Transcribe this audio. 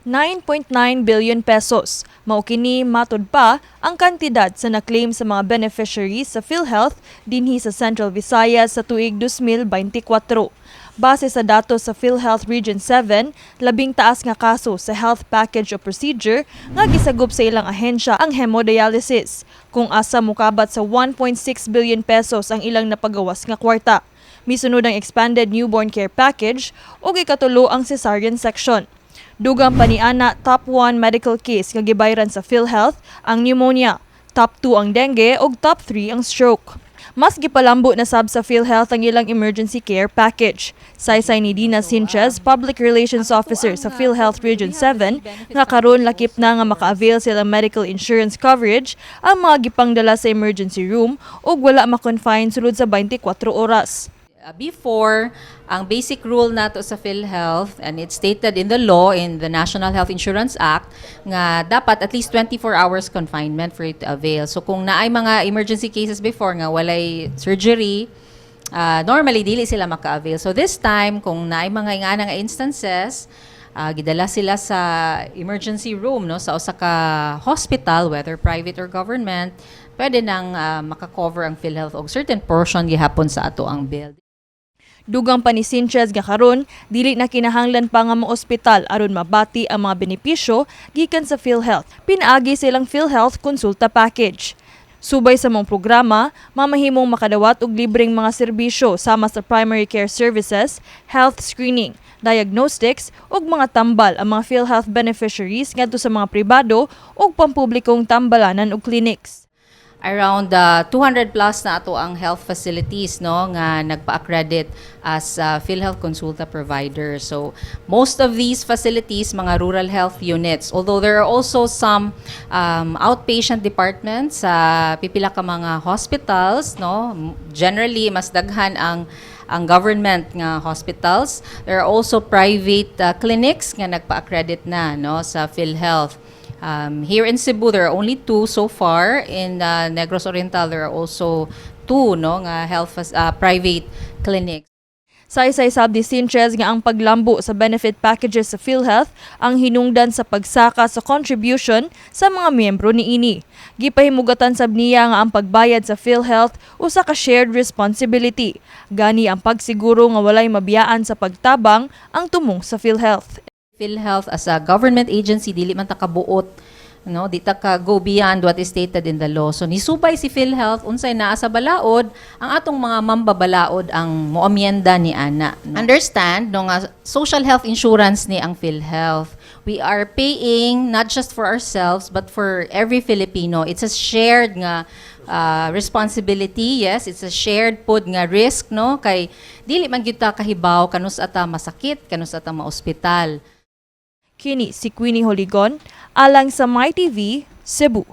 9.9 billion pesos. Mao kini, matud pa, ang kantidad sa na-claim sa mga beneficiaries sa PhilHealth dinhi sa Central Visayas sa tuig 2024. Base sa datos sa PhilHealth Region 7, labing taas nga kaso sa health package o procedure nga gisagup sa ilang ahensya ang hemodialysis, kung asa mukabat sa 1.6 billion pesos ang ilang napagawas nga kwarta. Misunod ang expanded newborn care package ug ikatulo ang cesarean section. Dugang pa niana, top 1 medical case nga gibayran sa PhilHealth ang pneumonia, top 2 ang dengue ug top 3 ang stroke. Mas gipalambo na sab sa PhilHealth ang ilang emergency care package. Saysay ni Dina Sanchez, Public Relations Officer sa PhilHealth Region 7, nga karon lakip na nga maka-avail sila medical insurance coverage ang mga gipangdala sa emergency room ug wala ma-confine sulod sa 24 oras. Before, ang basic rule nato sa PhilHealth, and it's stated in the law, in the National Health Insurance Act, nga dapat at least 24 hours confinement for you to avail. So kung naay mga emergency cases before nga walay surgery, normally dili sila maka-avail. So this time, kung naay mga ingana nga instances, gidala sila sa emergency room, no, sa usa ka hospital, whether private or government, pwede nang maka-cover ang PhilHealth og certain portion gihapon sa ato ang bill. Dugang pa ni Sanchez nga karon dili na kinahanglan pa nga mo-ospital aron mabati ang mga benepisyo gikan sa PhilHealth pinaagi sa ilang PhilHealth Konsulta Package. Subay sa maong programa, mamahimong makadawat og libreng mga serbisyo sama sa primary care services, health screening, diagnostics ug mga tambal ang mga PhilHealth beneficiaries ngadto sa mga pribado ug pampublikong tambalanan ug clinics. Around 200 plus na ato ang health facilities, no, nga nagpa-accredit as PhilHealth Konsulta provider. So most of these facilities, mga rural health units. Although there are also some outpatient departments sa pipila ka mga hospitals, no. Generally mas daghan ang government nga hospitals. There are also private clinics nga nagpa-accredit na, no, sa PhilHealth. Here in Cebu, there are only two so far. In Negros Oriental, there are also two, no, nga private clinics. Saysay sab ni Sanchez nga ang paglambo sa benefit packages sa PhilHealth ang hinungdan sa pagsaka sa contribution sa mga miyembro niini. Gipahimugatan sab niya nga ang pagbayad sa PhilHealth usa ka shared responsibility. Gani ang pagsiguro nga walay mabiyaan sa pagtabang ang tumong sa PhilHealth. PhilHealth as a government agency, dili man ta kabuot, no, di ta ka go beyond what is stated in the law. So nisubay si PhilHealth unsay naa sa balaod. Ang atong mga mambabalaod ang moamyenda ni ana, no? Understand, no, nga social health insurance ni ang PhilHealth. We are paying not just for ourselves but for every Filipino. It's a shared nga responsibility. Yes, it's a shared pod nga risk, no, kay dili man gyud ta kahibaw kanus ata masakit, kanus ata maospital. Kini si Queenie Holigon, alang sa MyTV, Cebu.